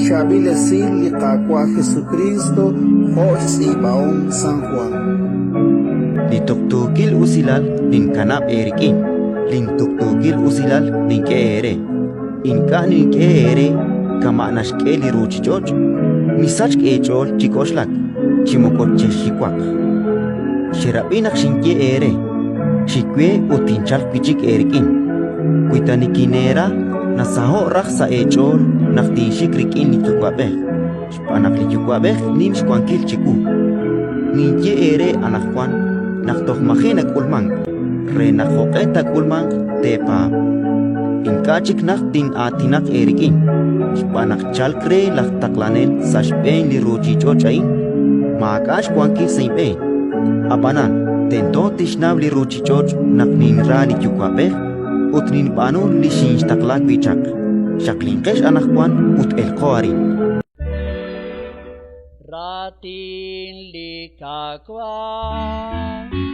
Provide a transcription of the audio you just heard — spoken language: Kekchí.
Xchaab'il Esil li Qaawa' Jesukriist jo' xtz'iib'ahom San Jwan. Li tuqtuukil usilal ninkanab' eerik'in, lintuqtuukil usilal nink'e eere. Ink'a' nink'e eere kama' naxk'e li ruuchich'och'. Misachk eech'ool chi k'oxlak, chi moko chexxiwaq. Xerab'i naq xinye eere: Xik we ut tinchalq wi' chik eerik'in. Wi ta nikineera, nasaho'k raj sa' eech'ool naq tinxik rik'in li Yuwa'b'ej, xb'aan naq li Yuwa'b'ej nim xwankil chiwu. Ninye eere anaqwan naq toj maji' nak'ulmank, re naq jo'q'e taak'ulmanq teepaab'. Ink'a' chik najt tin'aatinaq eerik'in, xb'aan naq chalk re laj taqlanel sa' xb'een li ruuchich'och' a'in, maak'a' xwankil sa' inb'een. Ab'anan tento tixnaw li ruuchich'och' naq ninra li Yuwa'b'ej ut ninb'aanu li xinxtaqla wi' chaq. Xaqlinqex anaqwan ut elqo arin. Raatin li Qaawa'.